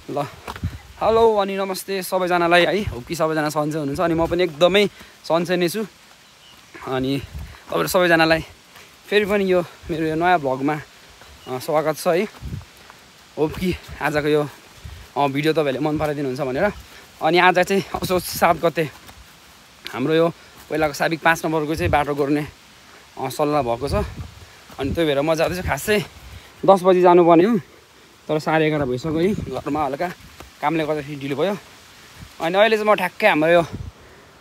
ल हेलो अनि नमस्ते सबैजनालाई है, हो कि सबैजना सन्चै हुनुहुन्छ। अनि म पनि एकदमै सन्चै नै छु। अनि तपाईँहरू सबैजनालाई फेरि पनि यो मेरो यो नयाँ भ्लगमा स्वागत छ है। होप कि आजको यो भिडियो तपाईँहरूले मन पराइदिनुहुन्छ भनेर। अनि आज चाहिँ असोज 7 गते हाम्रो यो पहिलाको साबिक 5 नम्बरको चाहिँ बाटो गोर्ने सल्लाह भएको छ। अनि त्यही भएर म जाँदैछु। खासै 10 बजी जानुपर्ने हो, तर 11:30 भइसक्यो है। घरमा हल्का कामले गर्दाखेरि ढिलो भयो। अनि अहिले चाहिँ म ठ्याक्कै हाम्रो यो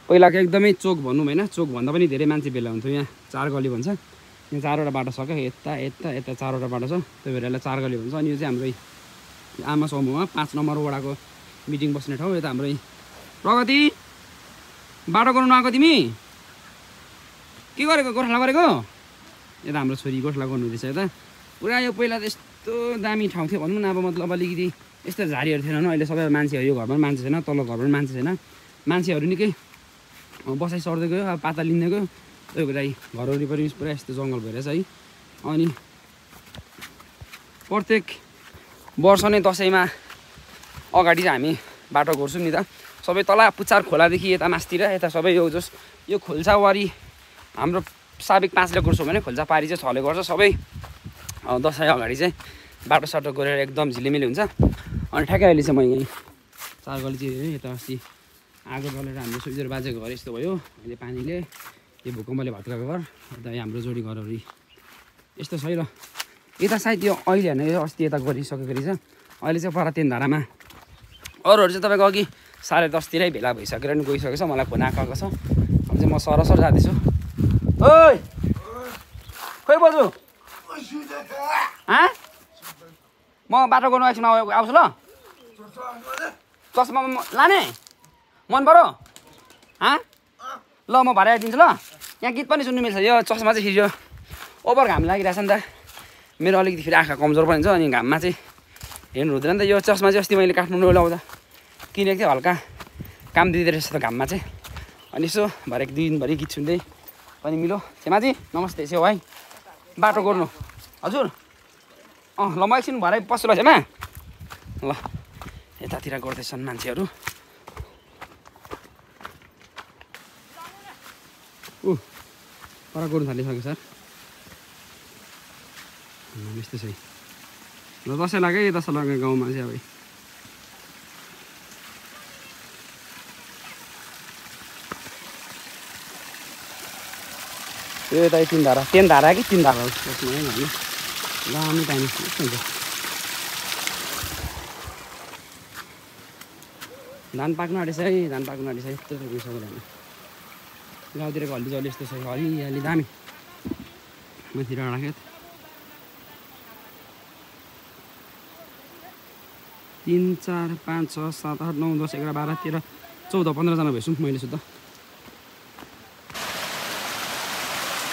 पहिलाको एकदमै चोक भनौँ होइन, चोकभन्दा पनि धेरै मान्छे भेला हुन्थ्यो। यहाँ 4 गली भन्छ। यहाँ 4वटा बाटो छ क्या, यता 4वटा बाटो छ, त्यही भएर यसलाई 4 गली भन्छ। अनि यो चाहिँ हाम्रो आमा समूहमा 5 नम्बर वडाको मिटिङ बस्ने ठाउँ। यता हाम्रो प्रगति बाटो गर्नु आएको तिमी के गरेको, गोर्खा गरेको? यता हाम्रो छोरी गोर्खा गर्नु हुँदैछ। यता पुरा यो पहिला त यस्तो दामी ठाउँ थियो भनौँ न। अब मतलब अलिकति यस्तो झारीहरू थिएन। अहिले सबै मान्छेहरू, यो घरमा मान्छे छैन, तल्लो घरमा मान्छे छैन, मान्छेहरू निकै बसाइ सर्दै गयो, अब पाता लिँदै गयो। त्यही भएर घर वरिपरि पुरा यस्तो जङ्गल भइरहेछ है। अनि प्रत्येक वर्ष नै दसैँमा अगाडि चाहिँ हामी बाटो गोर्छौँ नि त। सबै तल पुच्छार खोलादेखि यता मासतिर यता सबै यो यो खोल्सावारी हाम्रो साबिक 5ले गोर्छौँ भने खोल्सा पारी चाहिँ 6ले गर्छ। सबै दसैँ अगाडि चाहिँ बाटो साटो गरेर एकदम झिलिमिली हुन्छ। अनि ठ्याक्कै अहिले चाहिँ म यहीँ 4 गली चाहिँ यता अस्ति आगो जलेर हाम्रो सुइजर बाजेको घर यस्तो भयो। अहिले पानीले यो भूकम्पले भत्काएको घर, यता हाम्रो जोडी घरहरू यस्तो छ है। र यता सायद यो अहिले होइन, यो अस्ति यता गरिसकेको रहेछ। अहिले चाहिँ पर तेनधारामा अरूहरू चाहिँ तपाईँको अघि 10:30तिरै भेला भइसकेर नि गइसकेको छ। मलाई फोन आएको छ। अब चाहिँ म सरसर जाँदैछु। ओइ खोइ बोजू म बाटो गर्नु एकछिन आउँछु ल। चस्मा लाने मन पऱ्यो ल, म भरे आइदिन्छु ल। यहाँ गीत पनि सुन्नु मिल्छ। यो चस्मा चाहिँ फेरि यो ओभर घाम लागिरहेछ नि त, मेरो अलिकति फेरि आँखा कमजोर पनि छ। अनि घाममा चाहिँ हेर्नु हुँदैन नि त। यो चस्मा चाहिँ अस्ति मैले काठमाडौँ ल्याउँदा किनेको थिएँ, हल्का काम दिँदो रहेछ त घाममा चाहिँ। अनि यसो भरे दिनभरि गीत सुन्दै पनि मिलो। छेमाजी नमस्ते। यसो भाइ बाटो गोर्नु हजुर ल, म एकछिन भरे पस्छु ल छेमा ल। यतातिर गर्दैछन् मान्छेहरू। पर गोर्नु थालिसक्यो सर। यस्तै छ ल। दसैँ लाग्यो, दसैँ लाग्यो गाउँमा चाहिँ। अब यो यता तेनधारा कि 3 धारा दामी पानी हुन्छ। धान पाक्नु आँटेछ है, धान पाक्नु आँटेछ। यस्तो गइसक्यो धान। गाउँतिरको हल्दी यस्तो छ, हरियाली दामी। माथि डाँडा खेत 3 4 5 6 7 8 9 10 11 12 13 14 15 जना भएछौँ मैले सुध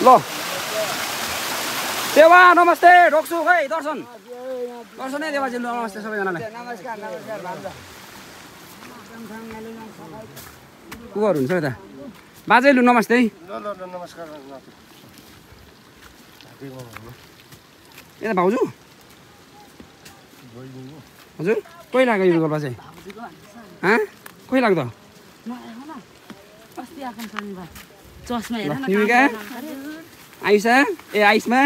ल। देवा नमस्ते, रोक्छु खै दर्शन है देवाजी। नमस्ते सबैजनालाई। नमस्कार भान्जा। को गर्नुहुन्छ यता बाजे? लु नमस्ते है। नमस्कार यता भाउजू हजुर कोही लाग्यो यो गर्दा चाहिँ कोही लाग्दो? आयुषा ए आइसमा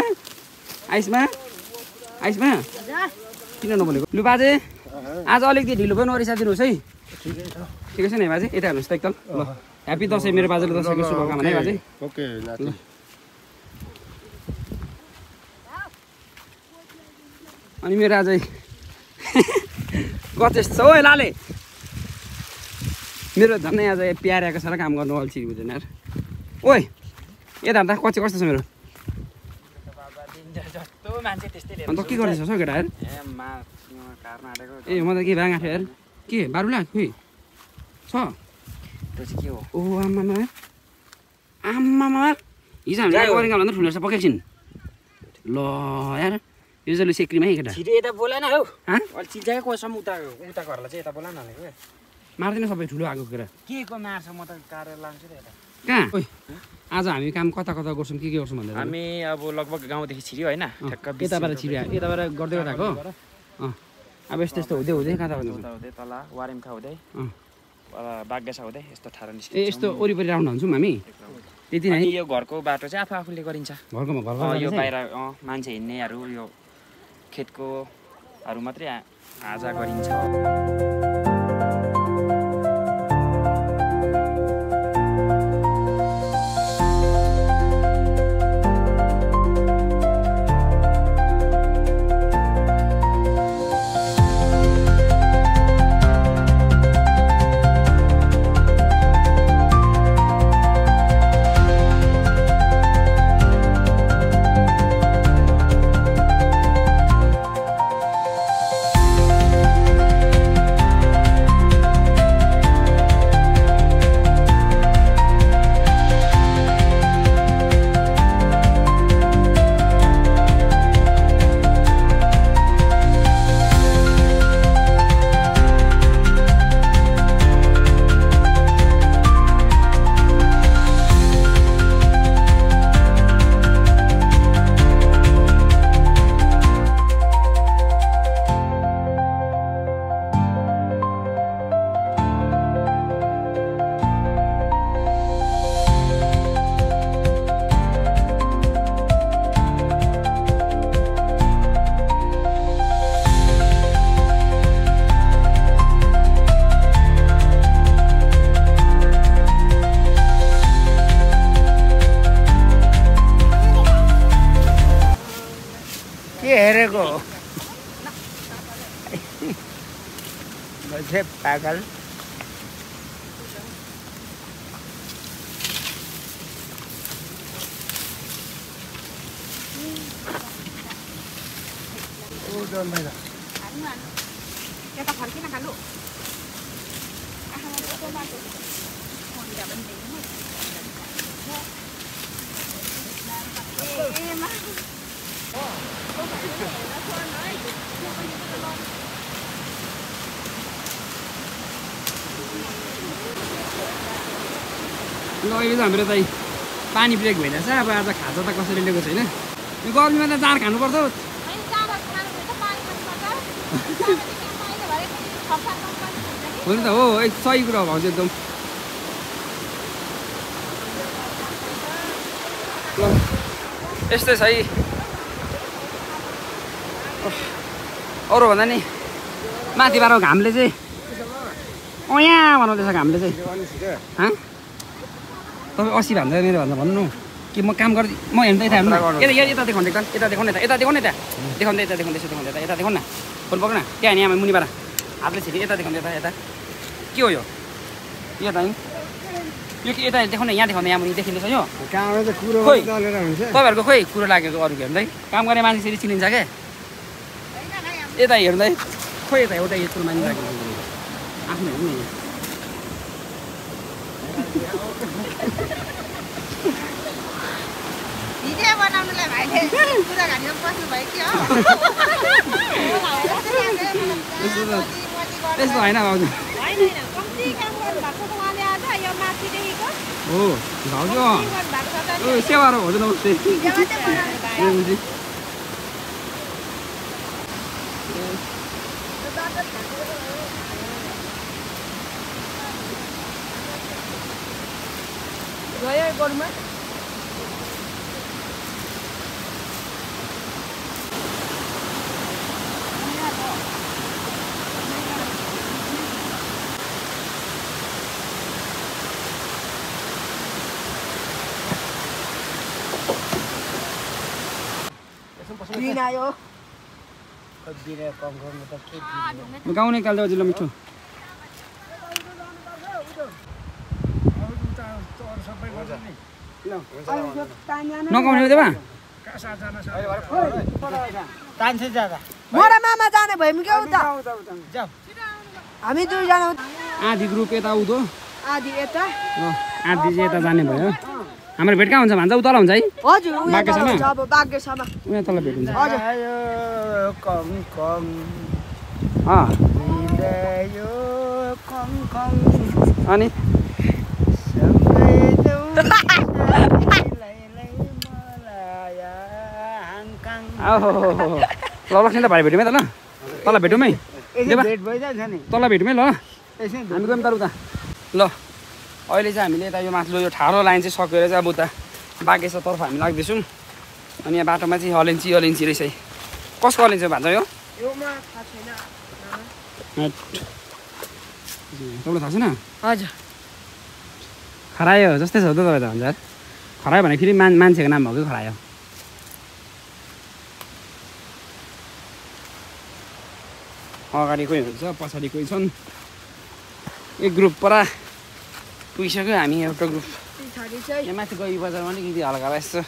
किन नबोलेको? लु बाजे आज अलिकति ढिलो पनि नरिसाइदिनुहोस् है। ठिकै छ नि बाजे? यता हेर्नुहोस् त एकताल ल। ह्याप्पी दसैँ मेरो बाजेले, दसैँको शुभकामना है बाजे। ओके ल। अनि मेरो आज गतेस छ ओ लाले, मेरो झन्डै आज प्यारेको छ र काम गर्नु अल्छी हुँदैन यार। ओइ यता हेर्दा कच्ची कस्तो छ मेरो? अन्त के गर्दैछ सो केटा यार? ए म त के भाङ आँट्यो यार। के बारुला खोइ छ के हो? ओ आम्मामा हिजो हामीले बोरिङ भन्दा ठुलो रहेछ पकेछिन् ल यार। यो चाहिँ सेक्रीमा है केटा। छिटो यता बोला न हौ। अलि चिल्चाएको कोसम्म उता घरलाई चाहिँ यता बोला न भनेको। मार्दैन सबै ठुलो आगो केटा। के को मार्छ? म त कार्य लान्छु त यता। कहाँ? ओइ आज हामी काम कता गर्छौँ, के गर्छौँ भन्दा हामी अब लगभग गाउँदेखि छिर्यो होइन, ठ्याक्क यताबाट छिर्यो, यताबाट गर्दै गएको अब यस्तो यस्तो हुँदै हुँदै कता भन्नु हुँदै तल वारेमखा हुँदै बागेसा हुँदै यस्तो ठाडो निस्किन्छ। ए यस्तो वरिपरि राउन्ड हुन्छौँ हामी त्यति नै। यो घरको बाटो चाहिँ आफूले गरिन्छ। घरको यो बाहिर मान्छे हिँड्नेहरू यो खेतकोहरू मात्रै आज गरिन्छ। हेरेको बसे पागल। अहिले त हाम्रो चाहिँ पानी ब्रेक भइरहेछ। अब आज खाजा त कसरी लिएको छैन। यो गर्मीमा त जाँड खानुपर्छ। हुन्छ त हो एक सही कुरा हो भाउजू एकदम। ल यस्तै छ है। अरू भन्दा नि माथिबाट घामले चाहिँ यहाँ बनाउँदैछ घामले चाहिँ। तपाईँ 80 भन्दा मेरो भन्दा भन्नु कि म काम गर्दै म हेर्नु त यता हेर्नु यता देखाउनु एकदम यता देखाउनु यता देखाउनु यता देखाउनु यता देखाउँदै यसो देखाउँदै यता देखाउनु न फोन पक्नु न त्यहाँ यहाँ मुनिबाट हातले छिरी यता देखाउनु यता यता के हो यो त यो के यता देखाउनु यहाँ देखाउनु यहाँ मुनि देखिँदैछ यो तपाईँहरूको खोइ कुरो लागेको अरूको हेर्दै काम गर्ने मान्छे फेरि चिनिन्छ क्या यता हेर्दै खोइ यता एउटा यत्रो मान्छे लागेको आफ्नो हेर्नु नि भिडियो बनाउनुलाई भाइले कुरा घारीमा बस्नु भयो कि हो त्यस्तो होइन भाउजू कम्ती काम गर्नुभएको छ उहाँले आज यो माथिदेखिको हो भाउजू सेवा र भाउजू नमस्ते गयो गोरुमा गाउने काल्दै अझिल्लो मिठो नगाउने हो देवा मोरा मामा जाने भयौँ क्या उता हामी दुईजना आधी ग्रुप यता उदो आधी यता आधी चाहिँ यता जाने भयो हाम्रो भेट कहाँ हुन्छ भन्छ उता हुन्छ है हजुर बागेसम्म उहाँ तल भेट हुन्छ अनि ल लक्ष्मी त भाइ भेटौँ है त ल तल भेटौँ है भेट भइजान्छ नि तल भेटौँ है ल यसै हामी गयौँ त उता ल अहिले चाहिँ हामीले यता यो माथिल्लो यो ठाडो लाइन चाहिँ सकेर चाहिँ अब उता बागेश्वरतर्फ हामी लाग्दैछौँ अनि यहाँ बाटोमा चाहिँ अलैँची रहेछ है कसको अलैँची भान्जा यो तपाईँलाई थाहा छैन हजुर खरायो जस्तै छ त तपाईँ त भन्छ खरायो भने फेरि मान्छेको नाम भएको खरायो अगाडि कोही हुन्छ पछाडि कोही छन् एक ग्रुप परा पुगिसक्यो हामी एउटा ग्रुप यहाँ माथि गई बजारमा अलिकति हल्का यस्तो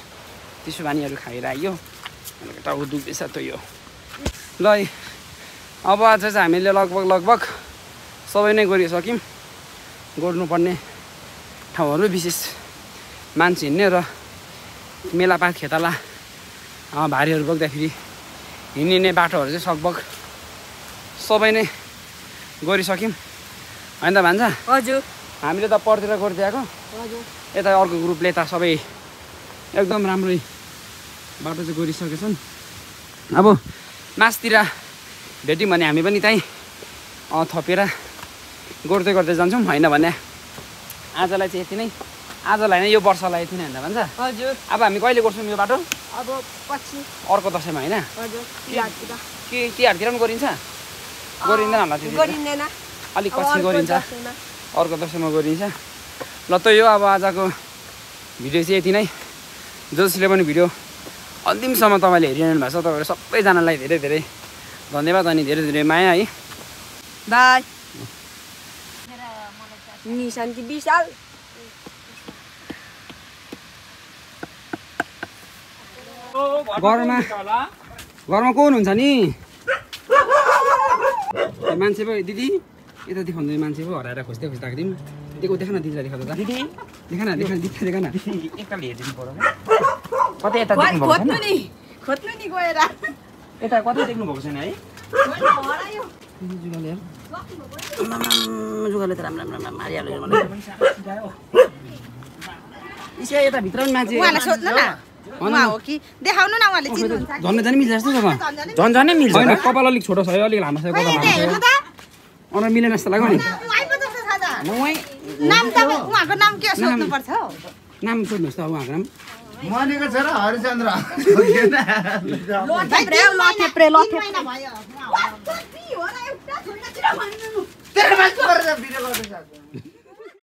चिसो पानीहरू खाएर आयो अनि टाउको दुख्दैछ त यो ल अब आज चाहिँ हामीले लगभग सबै नै गरिसक्यौँ गर्नुपर्ने ठाउँहरू विशेष मान्छे हिँड्ने र मेलापात खेताला भारीहरू बोक्दाखेरि हिँडिने बाटोहरू चाहिँ लगभग सबै नै गरिसक्यौँ होइन त भान्जा हजुर हामीले त परतिर गर्दै आएको हजुर यता अर्को ग्रुपले त सबै एकदम राम्रै बाटो चाहिँ गरिसकेछन् अब मासतिर भेट्यौँ भने हामी पनि त्यहीँ थपेर गर्दै जान्छौँ होइन भने आजलाई चाहिँ यति नै आजलाई नै यो वर्षलाई यति नै होइन भन्छ हजुर अब हामी कहिले गर्छौँ यो बाटो अब पछि अर्को दसैँमा होइन हजुर के तिहारतिर पनि गरिन्छ गरिँदैन होला त्यो गरिँदैन अलिक पछि गरिन्छ अर्को दसैँमा गरिन्छ ल त यो अब आजको भिडियो चाहिँ यति नै जसले पनि भिडियो अन्तिमसम्म तपाईँले हेरिरहनु भएको छ तपाईँहरू सबैजनालाई धेरै धेरै धन्यवाद अनि धेरै धेरै माया है बाई निशान्ति विशाल घरमा को हुनुहुन्छ नि मान्छे पो दिदी यता देखाउँदै मान्छे पो हराएर खोज्दै आएको थियौँ दिदीको देख न दिदीलाई देखाउँदा त दिदी देख न एकताल हेरिदिनु पर्यो कतै यता देख्नु भएको छैन खोज्नु नि गएर यता कतै देख्नु भएको छैन है जुगाले त राम्रो मारिहाल्यो मलाई यता भित्र पनि मान्छे उहाँलाई सोध्नु न उहाँ हो कि देखाउनु न उहाँले चिन्नुहुन्छ झन् मिल्छ जस्तो छ झन् मिल्छ होइन कपाल अलिक छोटो छ अलिक लामो छ अनुहार मिलेन जस्तो लाग्यो नि नाम त उहाँको नाम के सोध्नुपर्छ नाम सोध्नुहोस् त अब उहाँको नाम मनेको छ र हरिचन्द्र भयो